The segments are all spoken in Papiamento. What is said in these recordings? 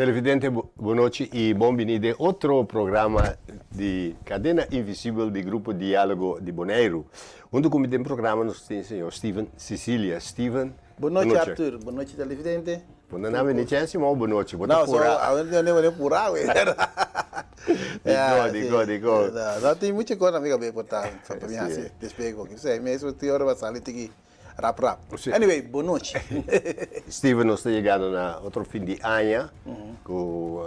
Televidente, bon nochi i bon bini den otro programa di Kadena Invisibel di Grupo Diálogo di Boneiru. Huntu ku mi den programa nos tin señor Steven Cicilia. Steven, Bon nochi Arthur, bon nochi televidente. Bo no na bini chèns simon bon nochi, bo ta purá. No, so awe no purá we. Dikon, dikon, dikon? No tin muchu kos na mi kabes por ta pa mi hasi despues ku aki. Mi mes tin ora pa sali tiki. Rap rap. Anyway, bon nochi. Steven, nos ta yegando na otro fin di aña ku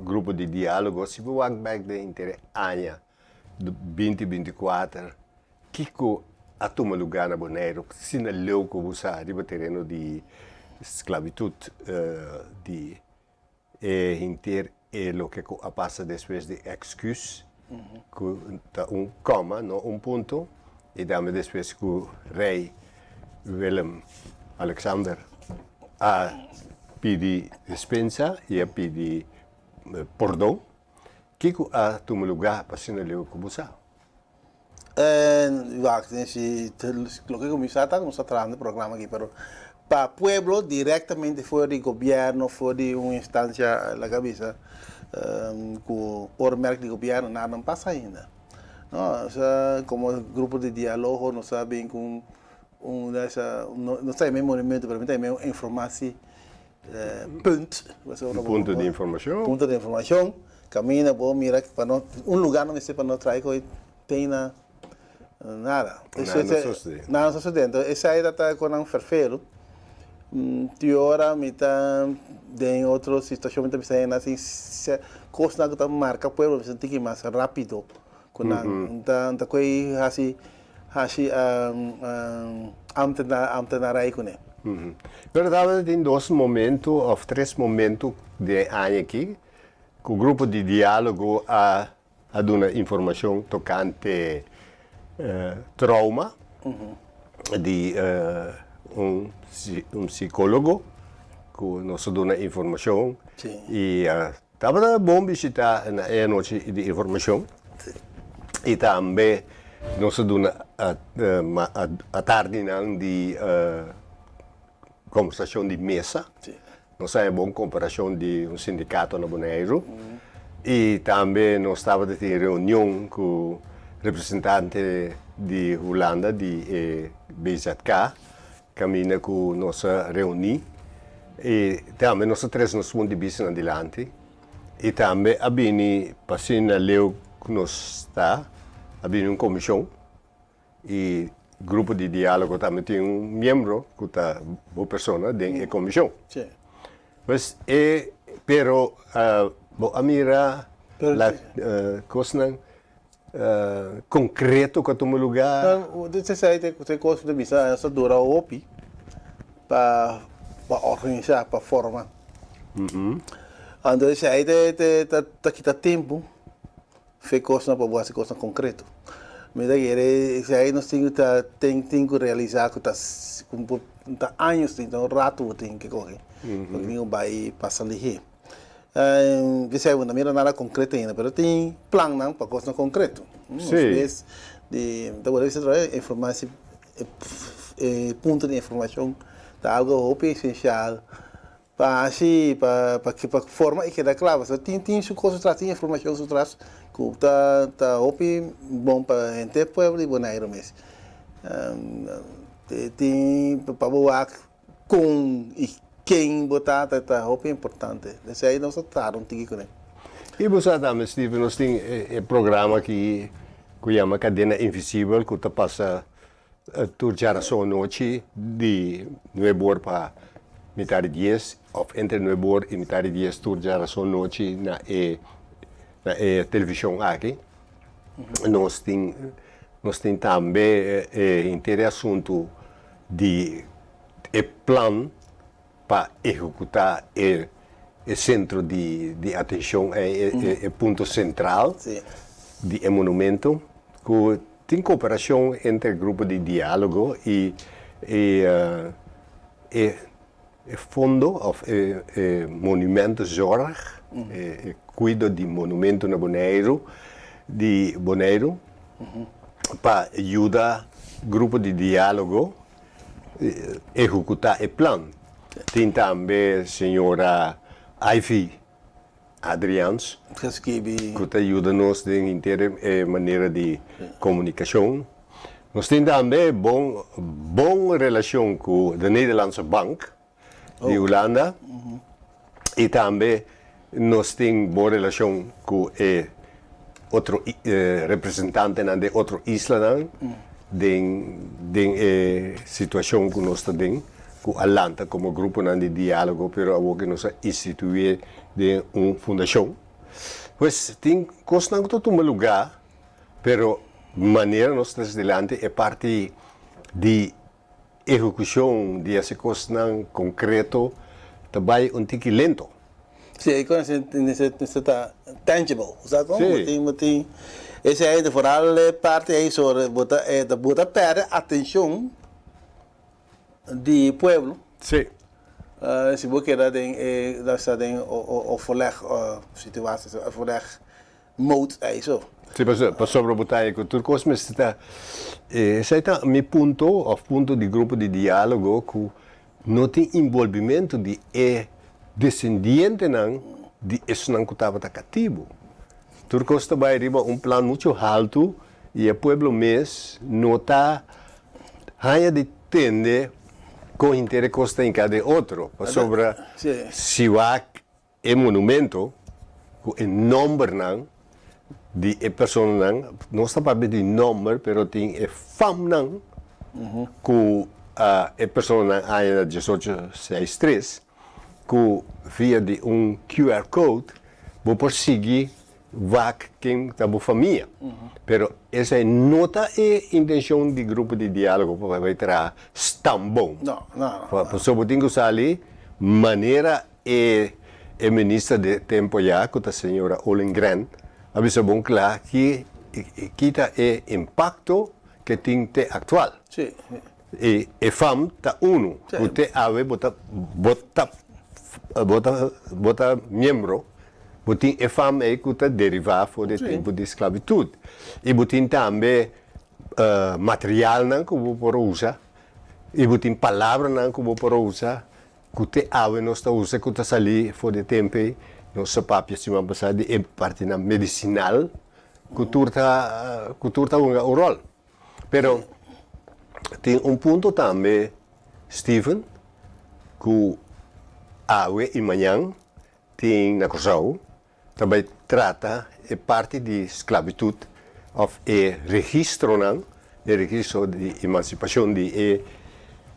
grupo di diálogo. Si bo wak bèk den henter e aña 2024, kiko a tuma lugá na Boneiru asina leu ku bo sa riba tereno di sklabitut di e henter e loke ku a pasa despues di èksküs, ku ta un kòma, no un punto, i tambe despues ku rei Willem Alexander a pidi despensa i a pidi pordon. Kiko a tuma lugá pa asina leu ku bo sa? Wak, si loke ku mi sa ta ku nos ta trahando e programa aki, pero pa pueblo direktamente for di gobièrnu, for di un instansia laga bisa ku oormerk di gobièrnu nada no pasa ainda. No, osea komo grupo di dialogo nos a bin ku un nos ta yama e monumento pero mi ta yama e un informatie punt. Un punto di informacion. Punto di informacion. Caminda bo mira pa no un lugar no mester pa no trae koe tin na nada. Nada no sosode. Nada no sosode. Enton esai ta ta konan ferfelu. Tin ora mi ta den otro situacion mi ta bisa hende asin kosnan ku ta marka pueblo mester tiki mas rapido ku nan. Ta koe hasi Haci ambtenaarij kuné. Pero tabata tin dos momento of tres momento den e aña aki ku grupo di diálogo a a duna informashon tokante trauma di un un psikólogo ku nos a duna informashon i Tabata bon bishita na e anochi di informashon i tambe nos a duna atardinan di kombersashon di mesa. Nos a haña bon komparashon di un sindikato na Boneiru i tambe nos tabata tin reunion ku representante di Hulanda di e BZK. Kaminda ku nos a reuní i tambe nos a trese nos punt di bistanan dilanti i tambe a bini pa asina leu ku nos ta a bini un komishon i grupo di diálogo tambe tin un miembro ku ta bo persona den e komishon. Pues e pero bo a mira la kosnan Konkreto ku a tuma lugá. Dit esei ta e kos ku ta bisa nos ta dura hopi pa pa organisá, pa forma. Anto esei ta kita tempu fe kosnan pa bo hasi kosnan konkreto. Mi ta kere esei nos tin ku ta tin ku realisá ku ta ta años tin ta un ratu bo tin ke kohe bo tin ku bai pasa lihé. P'esei bo no mira nada konkreto ainda, pero tin plannan pa kosnan konkreto. Nos bes di, ta worde bisa otra informatie, e punto di informashon ta algo hopi esensial pa hasi, pa pa forma i keda kla. Pasobra tin tin su kos atras, tin informashon su tras ku ta ta hopi bon pa henter pueblo di Boneiru mes. Tin pa bo wak Kon i ken bo ta ta ta hopi importante. Esei nos ta trata un tiki kuné. I bo sa tambe Steven, nos tin e programa aki ku yama Kadena Invisibel ku ta pasa tur djarason anochi di nuebe or pa mitar di dies òf entre nuebe or i mitar di dies tur djarason nochi na e na e televishon aki. Nos tin nos tin tambe e henter e asuntu di e plan pa ehekutá e e sentro di di atenshon ei, e e punto sentral di e monumento ku tin kooperashon entre grupo di diálogo i e e e fondo òf e e monumentenzorg, e kuido di monumento na Boneiru di Boneiru. pa yuda grupo di diálogo ehekutá e plan. Tin tambe señora Ivy Adriaans ku ta yuda nos den henter e manera di komunikashon. Nos tin tambe bon bon relashon ku de Nederlandse Bank di Hulanda i tambe nos tin bon relashon ku e otro representantenan den otro islanan den den e situashon ku nos ta den ku a lanta komo gruponan di diálogo pero awor ke nos a instituí den un fundashon. Pues tin kosnan ku ta tuma lugá pero manera nos ta dilanti e parti di Ehekushon di ese kosnan konkreto ta bai un tiki lento. Sí, e kos mester ta tangible, bo sa kon? Bo tin, bo tin esei ei ta foral e parti ei sobre bo ta e bo ta pèrdè atenshon di pueblo. Sí. Si bo keda den e, lo sa den overleg situatie, overleg mode ei so. Sí, pasobra bo ta ku tur kos mester ta, esei ta mi punto òf punto di grupo di diálogo ku no tin inbolbimentu di e desendientenan di esnan ku tabata katibu. Tur kos ta bai riba un plan muchu haltu i e pueblo mes no ta haña di tende kon henter e kos ta hinká den otro, pasobra si wak E monumento ku e nombernan di e personanan, nos ta papia di nomber pero tin e famnan ku e personanan aña na diesocho seis tres ku via di un QR code bo por sigui wak ken ta bo famia. Pero esei no ta e intencion di grupo di dialogo pa bai traha stambon. Pasobra bo tin ku sali manera E e minister di tempo ya ku ta señora Ollongren a bisa bon kla ki ki ta e impakto ke tin te aktual. E e fam ta unu ku te awe bo ta bo ta bo ta bo ta miembro bo tin e fam ei ku ta derivá for di e tempo di sklabitut i bo tin tambe materialnan ku bo por usa i bo tin palabranan ku bo por usa Ku te awe nos ta usa ku ta sali for di e tempu ei, nos a papia siman pasá di e partinan medisinal ku tur ta ku tur ta hunga un ròl. Pero tin un punto tambe Steven ku awe i mañan tin na Kòrsou ta bai trata e parti di sklabitut òf e registronan, e registro di emansipashon di e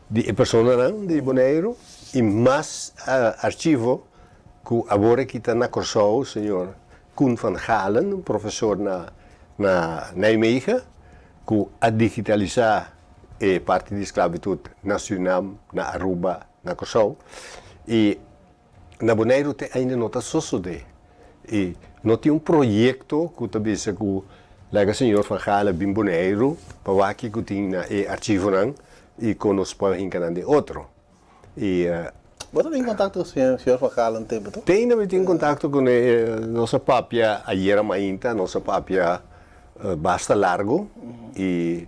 di e personanan di Boneiru i mas archivo ku awor aki ta na Kòrsou, señor Koen van Galen, un profesor na na Nijmegen ku a digitalisá e parti di sklabitut na Surinam, na Aruba, na Kòrsou i Na Boneiru te ainda no ta sosodé i no tin un proyekto ku ta bisa ku laga señor Van Galen bin Boneiru pa wak kiko tin na e archivonan i kon nos por hinka nan den otro. I. Bo ta tin kontakto ku señor Van Galen tempu to? Te ainda mi tin kontakto kuné. Nos a papia ayera mainta, nos a papia basta largu i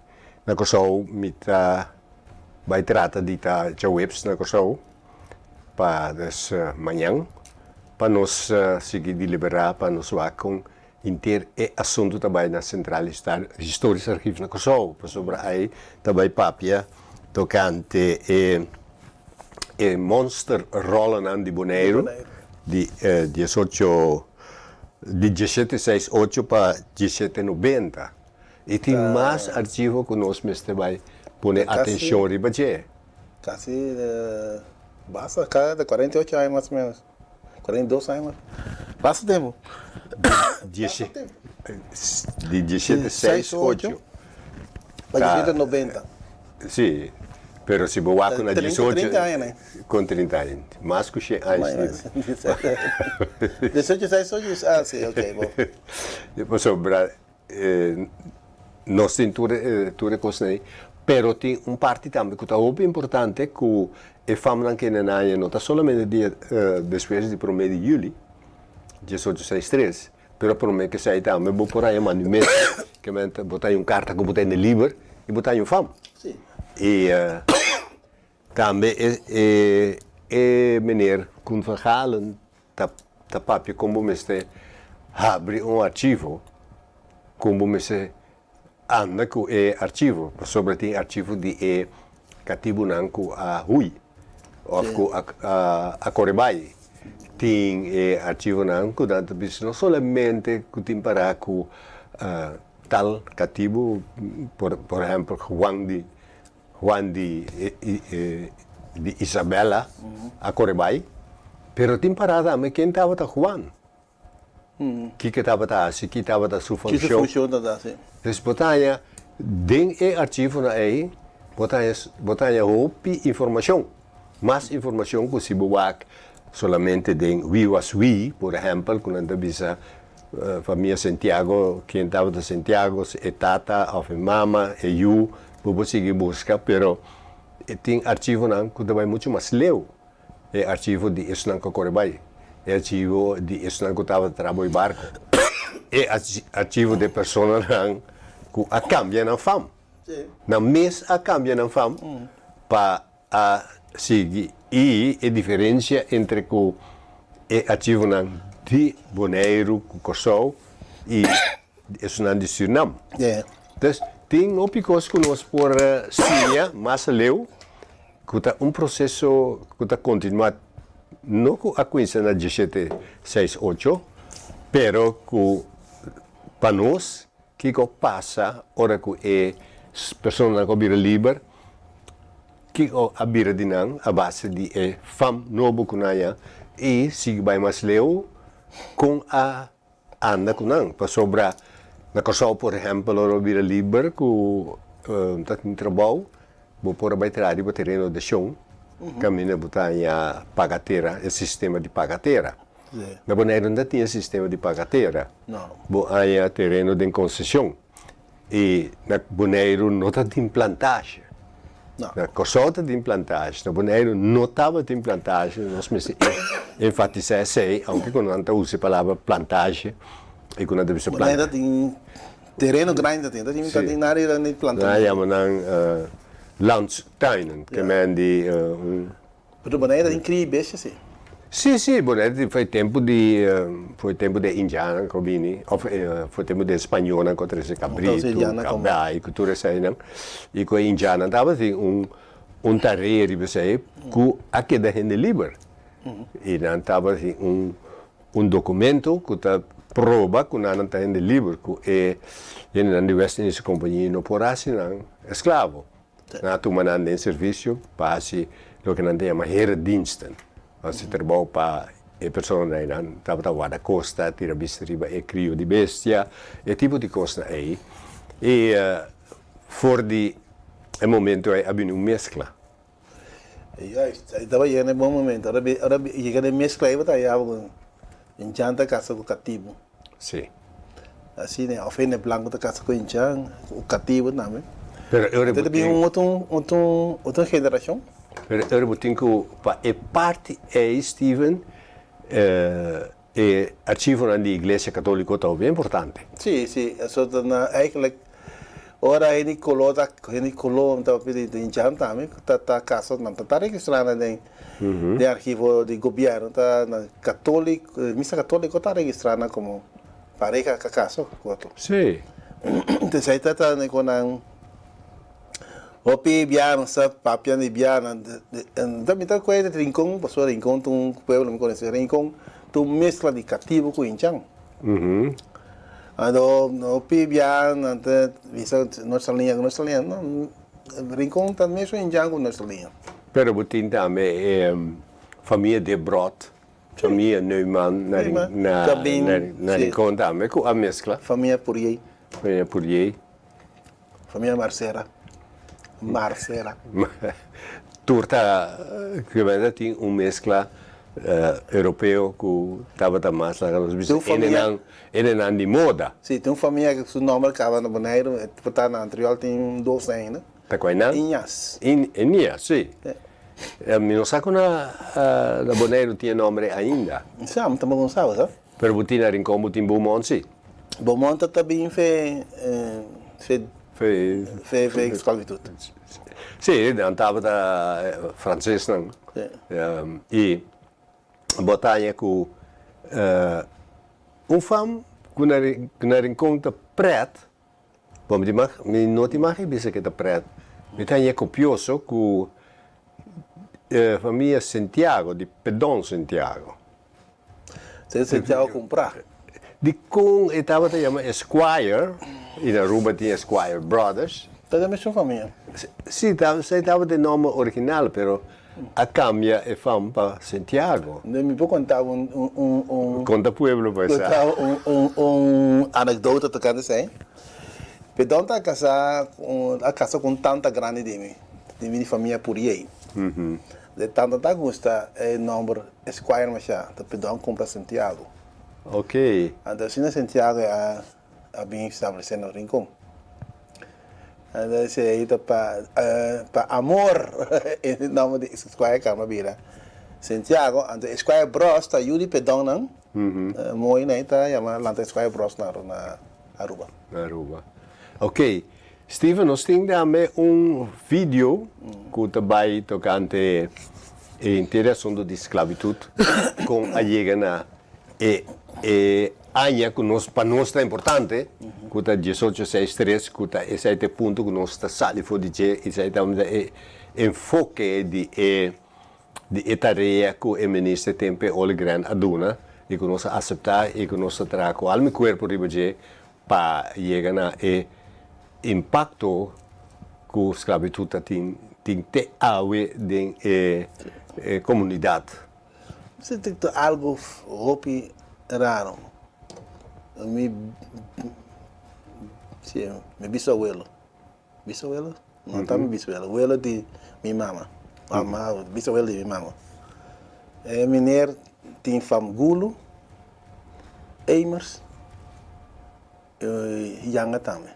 na Kòrsou mi ta bai trata di ta djaweps na Kòrsou. Pa des mañan pa nos sigui deliberá pa nos wak kon henter e asuntu ta bai na Centraal Historisch Archief na Kòrsou pasobra ai ta bai papia tokante e e monster ròllenan di Boneiru di diesocho di diesshete seis ocho pa diesshete nobenta i tin mas archivo ku nos mester bai pone atenshon riba dje. Casi basta cada ta 48 aña mas o menos, 42 aña mas, basta tempo. Di diesshete seis ocho pa diesshete noventa. Si, pero si bo wak na diesocho. 30 aña ne. Kon 30 aña? Mas ku shen aña. Diesocho seis ocho, ah si, ok bo. Pasobra Nos tin tur tur e kosnan ei, pero tin un parti tambe ku ta hopi importante ku e famnan kende nan haña no ta solamente dia despues di promé di yüli, diesocho seis tres, pero promé ke esei tambe bo por haña mandimento, ke men bo ta haña un karta ku bo ta hende liber i bo ta haña un fam. I tambe e e meneer Koen van Galen ta. ta papia kon bo mester habri un archivo, kon bo mester anda ku e archivo, pasobra tin archivo di e katibunan ku a hui òf ku a kore bai. Tin e archivonan ku nan ta bisa no solamente ku tin pará ku tal katibu, por ehèmpel Juan di Juan di di Isabella a kore bai, pero tin pará tambe ken tabata Juan. Kiko tabata hasi, ki tabata su Ki su funshon. funshon tabata hasi. Dus bo ta haña den e archivonan ei, bo ta haña bo ta haña hopi informashon. Mas informashon ku si bo wak solamente den Wie was wie, por ehèmpel, ku nan ta bisa famia Sentiago, ken tabata Sentiago, e tata òf e mama, e yu, bo por sigui buska, pero tin archivonan ku ta bai muchu mas leu. E archivo di esnan ku a kore bai, e archivo di esnan ku tabata traha bo e barko, e archivo di e personanan ku a kambia nan fam. Nan mes a kambia nan fam pa a sigui. I e diferensia entre ku e archivonan di Boneiru ku Kòrsou i esunnan di Surinam. Entonces, tin hopi kos ku nos por siña mas aleu. Ku ta un proseso ku ta kontinuá no ku a kuminsá na dieshete seis ocho, pero ku pa nos kiko pasa ora ku e personanan ku a bira liber, kiko a bira di nan a base di e fam nobo ku nan a haña i sigui bai mas leu kon a anda ku nan pasobra na Kòrsou por ehèmpel ora bo bira liber ku ta tin trabou bo por a bai traha riba tereno de shon kaminda bo ta haña paga tera e sistema di paga tera na Boneiru no ta tin e sistema di paga tera bo haña tereno den konseshon i na Boneiru no ta tin plantashe na Kòrsou ta tin plantashe na Boneiru no tabatin plantashe nos mester enfatisá esei aunke ku nan ta usa e palabra plantashe i ku nan ta bisa Boneiru ta tin tereno grandi ta tin ta tin área grandi di planta nan a yama nan landstuinen ke men di un Pero Bonaire ta tin cria bestia si. Si, si, Bonaire tin foi tempu di, foi tempu di e indiannan cu a bini, of foi tempu di e spañolnan cu a trece cabritu, cabai cu tur eseinan, y cu e indiannan tabatin un un tarea riba esei cu a keda hende liber, y nan tabatin un un documento cu ta proba cu nan ta hende liber, cu e hendenan di West Indische Compagnie no por haci nan esclavo. Nan a tuma nan den servisio pa hasi loke nan ta yama herediensten, hasi trabou pa e personanan ei. Nan tabata warda kosta, tira bista riba e krio di bestia, e tipo di kosnan ei. I for di e momento ei a bini un meskla. Juist, ei tabata yega na e bon momento. Ora ora yega na e meskla ei bo ta haya bo Indjan ta kasa ku katibu. Sí. Asina, of hende blanco ta casa cu indjan, cu catibo tambe. Pero e ora bo tin. Bin un otro, otro, otro generacion. Pero e ora bo tin cu pa e parti ey, Steven, e archivonan di Iglesia Catolico ta hopi importante. Sí, sí, eso ta na eigenlijk ora hende color ta, hende color ta papia di indjan tambe, ta ta casa, nan ta ta registra nan den den archivo di gobierno, ta na catolico, misa catolico ta registra nan como. Pareha ka kaso ku otro. Sí. Entonces ahí ta ta ku nan hopi bia nos ta papia di bia nan ta mi ta acuerda di Rincon pasobra Rincon ta un pueblo mi conoce Rincon ta un mezcla di catibo ku inchan. Anto hopi bia nan ta bisa nuestra liña nuestra liña no Rincon ta mesun inchan ku nuestra liña. Pero bo tin tambe e famia Debrot Famia Neumann na na Rincon tambe ku a meskla. Famia Puriey. Famia Puriey. Famia Marcera. Marcera. Tur ta kibera tin un meskla europeo ku tabata mas laga nos bisa enenan enenan di moda. Si, tin un famia ku su nomber kaba na Boneiru, e por ta na Antriol tin dos ainda. Ta kua nan? Iñas. Iñas, si. Mi no sa ku na Boneiru tin e nomber ainda. Sa, mi tampoco no sa, sa. Pero bo tin na Rincon, bo tin Beaumont, si. Beaumont ta bin fe, fe, fe, fe esclavitud. Si, nan tabata francesnan. I bo ta haña ku. Un fam ku na na Rincon ta pret, bo mi mag mi no tin mag bisa ke ta pret, mi ta haña kopioso ku famia Santiago di Pedon Santiago. Señor Santiago kumpra. Dikon e tabata yama Esquire, i na Aruba tin Esquire Brothers. Ta den mesun famia. Si, esei tabata e nòmber original, pero a kambia e fam pa Santiago. Mi por konta bo un, un. Konta pueblo pa e sa. Konta bo un, un anekdota tokante esei. Pedon ta kasá ku, a kasa ku un tanta grandi di mi, di mi di famia Puriey. E tanta ta gusta e nòmber Esquire mashá, ta Pedon kumpra Santiago. Ok. Anto asina Santiago a a bin establesé na Rincon. Anto esei ta pa pa amor e nòmber di Esquire kamba bira Santiago. Anto Esquire Bros ta yu di Pedonnan, mooi nan ta yama lanta Esquire Bros na na Aruba. Na Aruba. Ok. Steven, nos tin tambe un video ku ta bai tokante e henter e asuntu di sklabitut kon a yega na e e aña ku nos pa nos ta importante ku ta diesocho seis tres ku ta esei ta e punto ku nos ta sali for di dje esei ta e enfoke di e di e tarea ku e minister Tempe Oligren a duna i ku nos a aseptá i ku nos ta traha ku alma i kuerpo riba dje pa yega na e impakto ku sklabitut ta tin tin te awe den e komunidat. Mi sinti ku ta algu hopi raro. Mi si mi bisawelo, bisawelo? No ta mi bisawelo, welo di mi mama, bisawelo di mi mama. E meneer tin fam Gulu, Emers. Yanga tambe.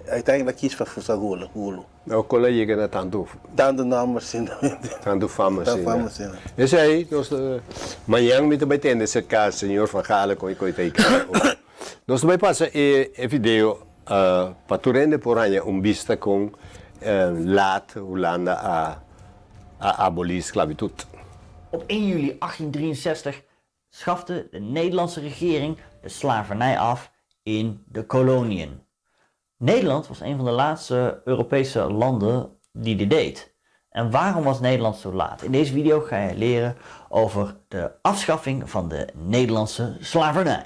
Uiteindelijk kies pa fusa Gulu. Gulu. No kon a yega na tantu. Tantu nomber asina. Tantu fama asina. Tantu fama asina. Esei nos ta, mañan mi ta bai tende serka señor Van Galen kon e koe ta yega. Nos ta bai pasa e video pa tur hende por haña un bista kon laat Hulanda a aboli sklabitut. Op 1 juli 1863 schafte de Nederlandse regering de slavernij af in de koloniën. Nederland was een van de laatste Europese landen die dit deed. En waarom was Nederland zo laat? In deze video ga je leren over de afschaffing van de Nederlandse slavernij.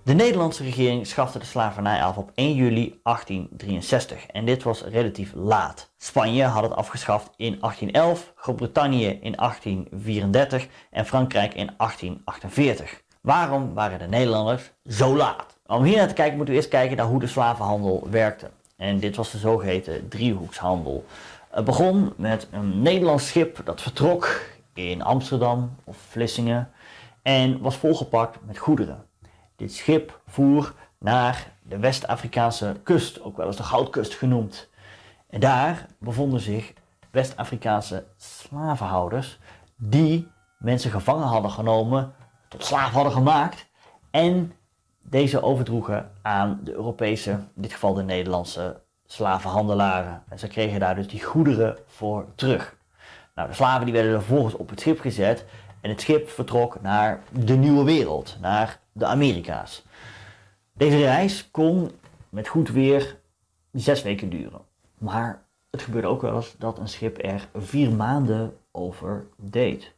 De Nederlandse regering schafte de slavernij af op 1 juli 1863 en dit was relatief laat. Spanje had het afgeschaft in 1811, Groot-Brittannië in 1834 en Frankrijk in 1848. Waarom waren de Nederlanders zo laat? Om hier naar te kijken moeten we eerst kijken naar hoe de slavenhandel werkte. En dit was de zogeheten driehoekshandel. Het begon met een Nederlands schip dat vertrok in Amsterdam of Vlissingen en was volgepakt met goederen. Dit schip voer naar de West-Afrikaanse kust, ook wel eens de Goudkust genoemd. En daar bevonden zich West-Afrikaanse slavenhouders die mensen gevangen hadden genomen, tot slaaf hadden gemaakt en deze overdroegen aan de Europese, in dit geval de Nederlandse slavenhandelaren. En ze kregen daar dus die goederen voor terug. Nou, de slaven die werden vervolgens op het schip gezet en het schip vertrok naar de nieuwe wereld, naar de Amerika's. Deze reis kon met goed weer 6 weken duren. Maar het gebeurde ook wel eens dat een schip er 4 maanden over deed.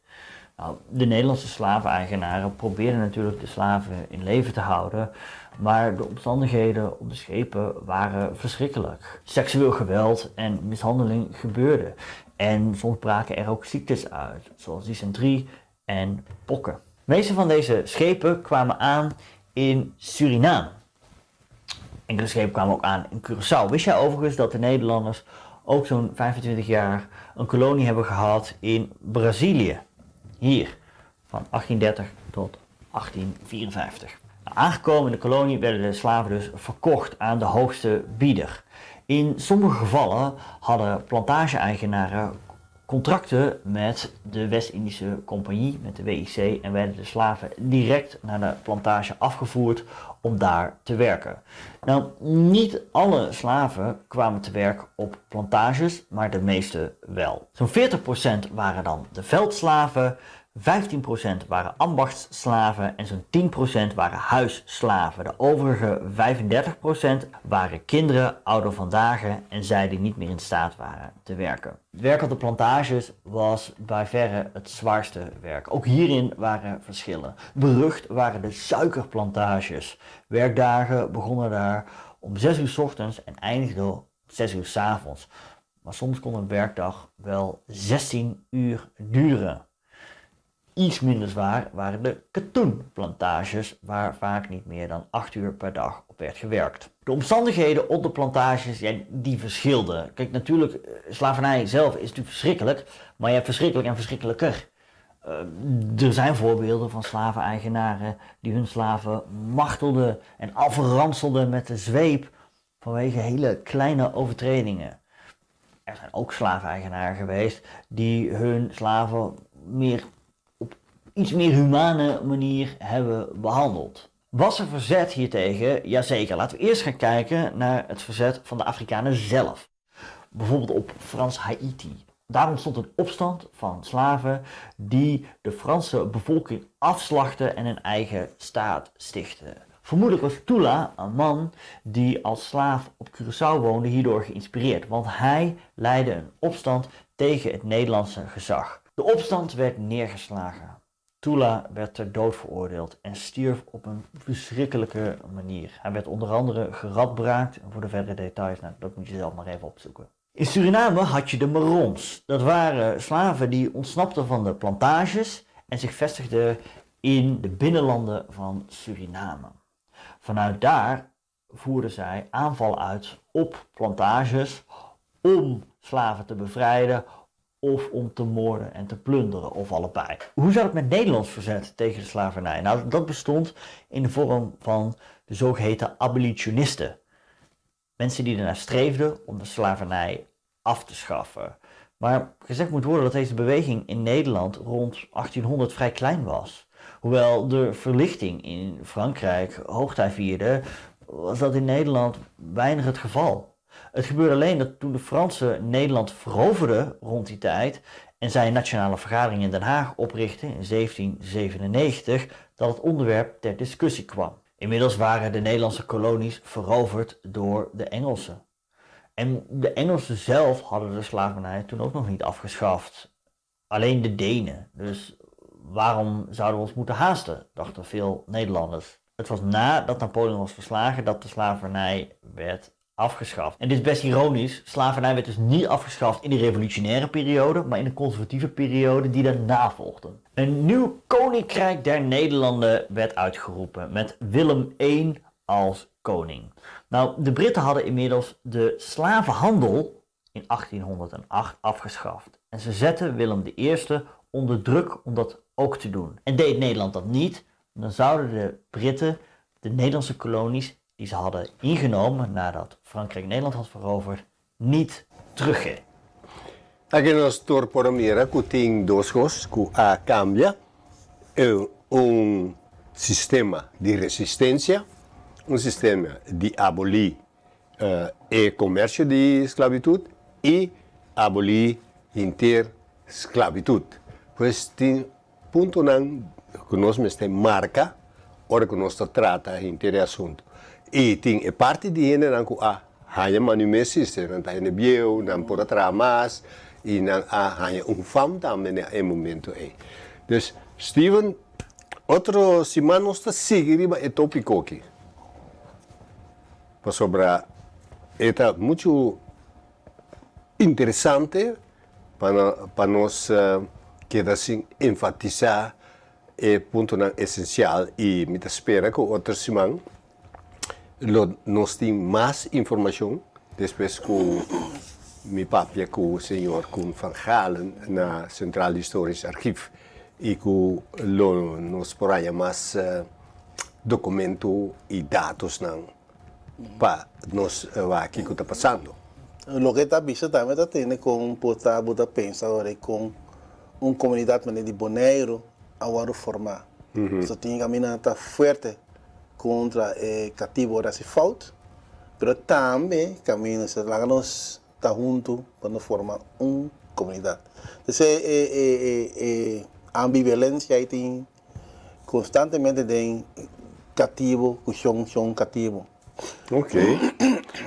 Nou, de Nederlandse slaveneigenaren probeerden natuurlijk de slaven in leven te houden, maar de omstandigheden op de schepen waren verschrikkelijk. Seksueel geweld en mishandeling gebeurde en soms braken er ook ziektes uit, zoals dysenterie en pokken. De meeste van deze schepen kwamen aan in Suriname. Enkele schepen kwamen ook aan in Curaçao. Wist jij overigens dat de Nederlanders ook zo'n 25 jaar een kolonie hebben gehad in Brazilië? Hier, van 1830 tot 1854. Nou, aangekomen in de kolonie werden de slaven dus verkocht aan de hoogste bieder. In sommige gevallen hadden plantage-eigenaren contracten met de West-Indische Compagnie, met de WIC, en werden de slaven direct naar de plantage afgevoerd om daar te werken. Nou, niet alle slaven kwamen te werk op plantages, maar de meeste wel. Zo'n 40% waren dan de veldslaven, 15% waren ambachtsslaven en zo'n 10% waren huisslaven. De overige 35% waren kinderen, ouder van dagen en zij die niet meer in staat waren te werken. Het werk op de plantages was bij verre het zwaarste werk. Ook hierin waren verschillen. Berucht waren de suikerplantages. Werkdagen begonnen daar om 6 uur 's ochtends en eindigden om 6 uur 's avonds. Maar soms kon een werkdag wel 16 uur duren. Iets minder zwaar waren de katoenplantages, waar vaak niet meer dan 8 uur per dag op werd gewerkt. De omstandigheden op de plantages, ja, die verschilden. Kijk, natuurlijk, slavernij zelf is natuurlijk verschrikkelijk, maar je hebt verschrikkelijk en verschrikkelijker. Er zijn voorbeelden van slaveneigenaren die hun slaven martelden en afranselden met de zweep vanwege hele kleine overtredingen. Er zijn ook slaveneigenaren geweest die hun slaven meer op iets meer humane manier hebben behandeld. Was er verzet hiertegen? Jazeker. Laten we eerst gaan kijken naar het verzet van de Afrikanen zelf. Bijvoorbeeld op Frans Haiti. Daar ontstond een opstand van slaven die de Franse bevolking afslachtten en een eigen staat stichtten. Vermoedelijk was Tula, een man die als slaaf op Curaçao woonde, hierdoor geïnspireerd, want hij leidde een opstand tegen het Nederlandse gezag. De opstand werd neergeslagen. Tula werd ter dood veroordeeld en stierf op een verschrikkelijke manier. Hij werd onder andere geradbraakt en voor de verdere details, dat moet je zelf maar even opzoeken. In Suriname had je de Marons. Dat waren slaven die ontsnapten van de plantages en zich vestigden in de binnenlanden van Suriname. Vanuit daar voerden zij aanvallen uit op plantages om slaven te bevrijden of om te moorden en te plunderen, of allebei. Hoe zat het met Nederlands verzet tegen de slavernij? Dat bestond in de vorm van de zogeheten abolitionisten. Mensen die ernaar streefden om de slavernij af te schaffen. Maar gezegd moet worden dat deze beweging in Nederland rond 1800 vrij klein was. Hoewel de verlichting in Frankrijk hoogtij vierde, was dat in Nederland weinig het geval. Het gebeurde alleen dat toen de Fransen Nederland veroverden rond die tijd en zij een nationale vergadering in Den Haag oprichtten in 1797, dat het onderwerp ter discussie kwam. Inmiddels waren de Nederlandse kolonies veroverd door de Engelsen. En de Engelsen zelf hadden de slavernij toen ook nog niet afgeschaft. Alleen de Denen. Dus waarom zouden we ons moeten haasten, dachten veel Nederlanders. Het was nadat Napoleon was verslagen dat de slavernij werd afgeschaft. En dit is best ironisch, slavernij werd dus niet afgeschaft in de revolutionaire periode, maar in de conservatieve periode die daarna volgde. Een nieuw koninkrijk der Nederlanden werd uitgeroepen met Willem I als koning. De Britten hadden inmiddels de slavenhandel in 1808 afgeschaft. En ze zetten Willem de Eerste onder druk om dat ook te doen. En deed Nederland dat niet, dan zouden de Britten de Nederlandse kolonies die ze hadden ingenomen nadat Frankrijk Nederland had veroverd, niet teruggeven. Aki nos tur por mira ku tin dos kos ku a kambia. Un sistema di resistencia, un sistema di abolí e comercio di sclavitud y abolí henter sclavitud. Pues tin puntonan ku nos mester marka ora ku nos ta trata henter e asunto. Y tin e parti di hendenan ku a haña manumensis, nan ta hende bieu, nan por a traha mas y nan a haña un fam tambe na e momento ei. Dus Steven, otro siman nos ta sigui riba e tópiko aki, pasobra e ta muchu interesante pa nos keda sin enfatisá e puntonan esensial i mi ta spera ku otro siman lo nos tin mas informashon despues ku mi papia ku señor Koen van Galen na Centraal Historisch Archief i ku lo nos por haña mas dokumento i datosnan pa nos wak kiko ta pasando. Loke ta bisa tambe ta tene kon por ta bo ta pensa ora i kon un komunidat manera di Boneiru a wòrdu formá. So tin kaminda ta fuerte kontra e katibu ora hasi fout, pero tambe kaminda sa laga nos ta huntu pa nos forma un komunidat. Entonces e ambivalensia ei tin konstantemente den katibu ku shon shon katibu. Ok,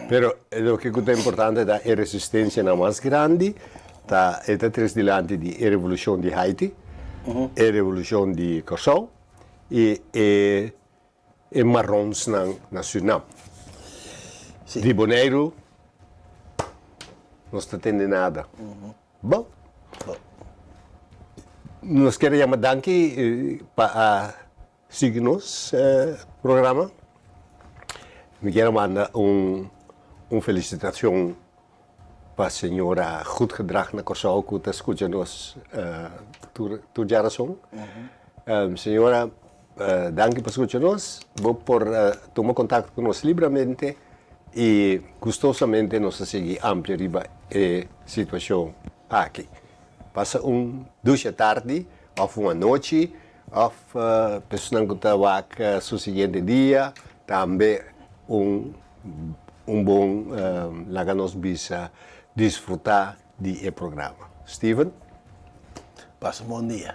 pero loke ku ta importante ta e resistensianan mas grandi ta e ta tres dilanti di e revolushon di Haiti, e revolushon di Kòrsou i e e marronsnan na Surinam. Di Boneiru nos ta tende nada. Bon, nos kier a yama danki pa a sigui nos programa. Mi kier a manda un un felicitacion pa señora Goedgedrag na Kòrsou ku ta skucha nos tur tur djarason. Señora, danki pa skucha nos. Bo por tuma kontakto ku nos libramente i gustosamente nos ta sigui amplia riba e situashon aki. Pasa un dusha tardi òf un anochi òf personan ku ta wak su siguiente dia tambe un un bon laga nos bisa disfruta di e programa. Steven. Pasa un bon dia.